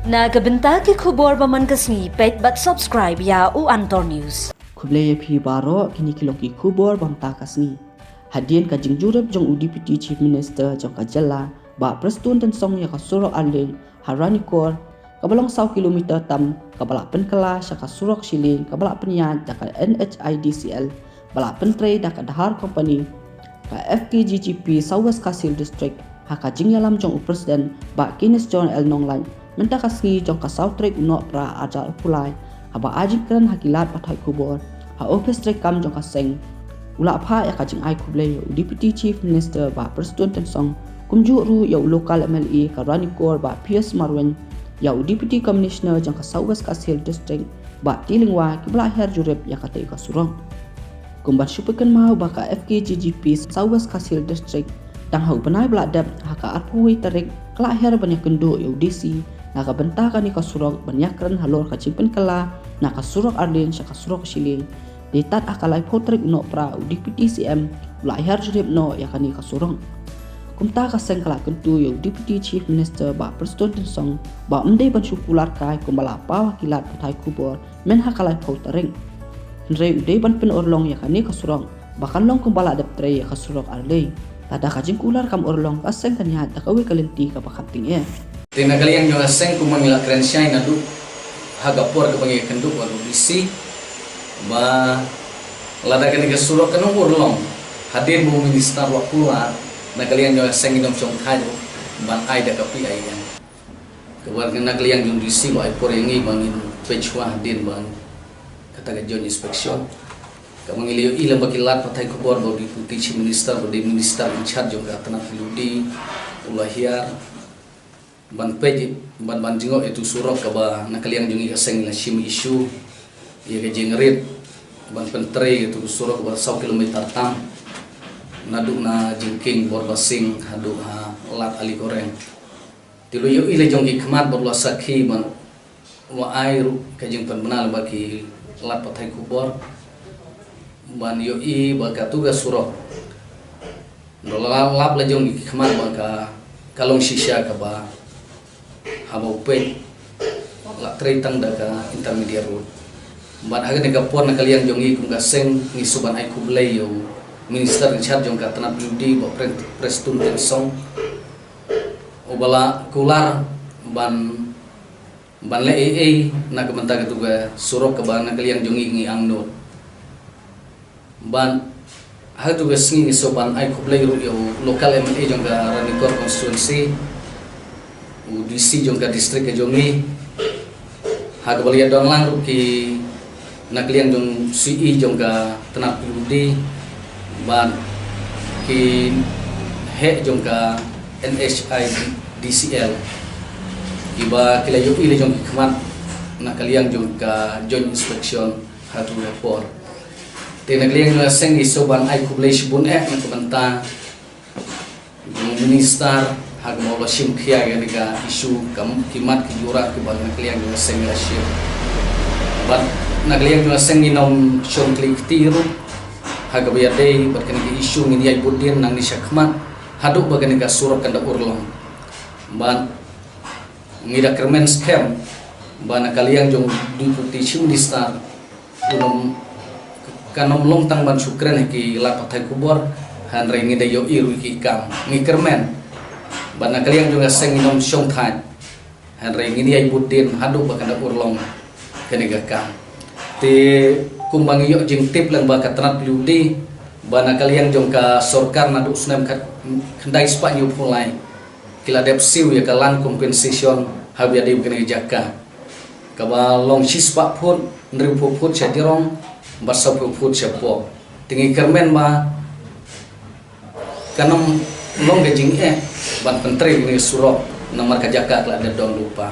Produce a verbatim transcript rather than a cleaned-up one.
Na ka bynta ki khubor ba man ka sngi, peit bad subscribe ïa u Antor News. Khublei ïa phi baroh, kine ki long ki khubor ba mynta ka sngi. Hadien ka jingjurip jong u Deputy Chief Minister jong ka jylla, Bah Prestone Tynsong, ïa ka surok arleng ha Ranikor, kaba long saw kilometer tam, kaba la pynkylla sha ka surok shilieng, kaba la pynïaid da ka N H I D C L, ba la pyntrei da ka Dhar Company, ka F K G G P South West Khasi Hills District, ha ka jingïalam jong u President, Bah Kenneth John L Nonglait, mynta ka sngi jong ka saw tarik u Nohprah arhajar arphew lai, haba ai jingkren ha ki lad pathai khubor ha ophis treikam jong ka seng, u la phah ïa ka jingai khublei ïa u Deputy Chief Minister Bah Prestone Tynsong, kumjuh ruh ïa u Local M L A ka Ranikor Bah Pius Marwein, ïa u Deputy Commissioner jong ka South West Khasi Hills District Bah T Lyngwa, kiba la hiar jurip ïa katei ka surok. Kumban shu pynkynmaw ba ka F K G G P South West Khasi Hills District, tang ha u bnai ba la dep, ha ka arphew wei tarik, ka la hiar ban ïakynduh ïa u D C na ka bynta kane ka surok, ban ïakren halor ka jingpynkylla na ka surok arleng sha ka surok shilieng. Dei tad ha ka laiphew tarik u Nohprah, u Deputy C M u la hiar jurip noh ïa kane ka surok. Kumta ka seng ka la kyntu ïa u Deputy Chief Minister Bah Prestone Tynsong ba ym dei ban shu kular kai kumba la paw ha ki lad pathai khubor mynha ka laiphew tarik. Hynrei u dei ban pynurlong ïa kane ka surok ba kan long kumba la dep trei ïa ka surok arleng. Lada ka jingkular kam urlong, ka seng kan ïaid da kawei ka lynti kaba kham tyngeh. Te na ka liang jong ka seng kumba ngi la kren shai naduh ha ka por kaba ngi ïakynduh bad u D C, ba lada kane ka surok kan ym urlong hadien ba u minister u la kular, na ka liang jong ka seng ngin ym shongthait ruh ban ai da ka P I N. Kaba na ka liang jong u D C u la ai por ïa ngi ba ngin peit shuwa hadien ba kata ka joint inspection. Kaba ngi la ïohi lem ba ki lad pathai khubor ba u Deputy Chief Minister, ba u dei Minister in charge jong ka tnat P W D, u la hiar ban peit, ban, ban jngoh ïa utu u surok kaba na ka liang jong ngi ka seng ngi la shim issue ïa ka jingrit ban pyntrei ïa utu u surok kaba saw kilometer tam, naduh na jingkieng Borbasing haduh ha Lad Alikoreng. Te u la ïohi la jong ki khmat bad u la sakhi ban u la ai ruh ka jingpynbna lyngba ki lad pathai khubor ban ïohi ba katu ka surok, u la lap la jong ki khmat ba ka, ka long shisha kaba haba u peit la trei tang da ka intermediate road. Bad ha kane ka por na ka liang jong ngi kum ka seng ngi sngewbha ban ai khublei ïa u Minister in charge jong ka tnat P W D, Bah Pre-, Prestone Tynsong, uba la kular ban, ban leh ei ei na ka bynta katu ka surok kaba na ka liang jong ngi ngi angnud. Bad ha katu ka sngi ngi sngewbha ban ai khublei ruh ïa u local M L A jong ka Ranikor constituency, u D C jong ka district ka jong ngi, ha kaba la ïadon lang ruh ki na ka liang jong C E jong ka tnat P W D bad ki heh jong ka N H I D C L, kiba ki la ïohi la jong ki khmat na ka liang jong ka joint inspection ha katu ka por. Te na ka liang jong ka seng ngi sngewbha ban ai khublei shibun eh na ka bynta jong u minister ha kaba u la shim khia ïa kane ka issue, ka, ki mat ki jurah kiba na ka liang jong ka seng ngi la shim. Bad na ka liang jong ka seng ngin ym shong kli kti ruh ha kaba ïadei bad kane ka issue, ngin ïai bud dien nangne shakhmat haduh ba kane ka surok kan da urlong. Bad ngi da kyrmen skhem ba na ka liang jong u Deputy Chief Minister un ym, kan ym long tang ban shu kren ha ki lad pathai khubor, hynrei ngi da ïohi ruh ïa ki kam. Ngi kyrmen ba na ka liang jong ka seng ngin ym shongthait, hynrei ngin ïai bud dien haduh ba kan da urlong kane ka kam. Te kumba ngi ïoh jingtip lyngba ka tnat P W D ba na ka liang jong ka sorkar naduh u snem khat, khyndai spah hynñiew phew lai, ki la dep siew ïa ka land compensation ha kaba ïadei bad kane ka jaka, kaba long shispah phut, hynriewphew phut sha jrong bad sawphew phut sha pop. Te ngi kyrmen ba kan ym long ka jingeh ban pyntrei kane ka surok namar ka jaka ka la dep don lypa.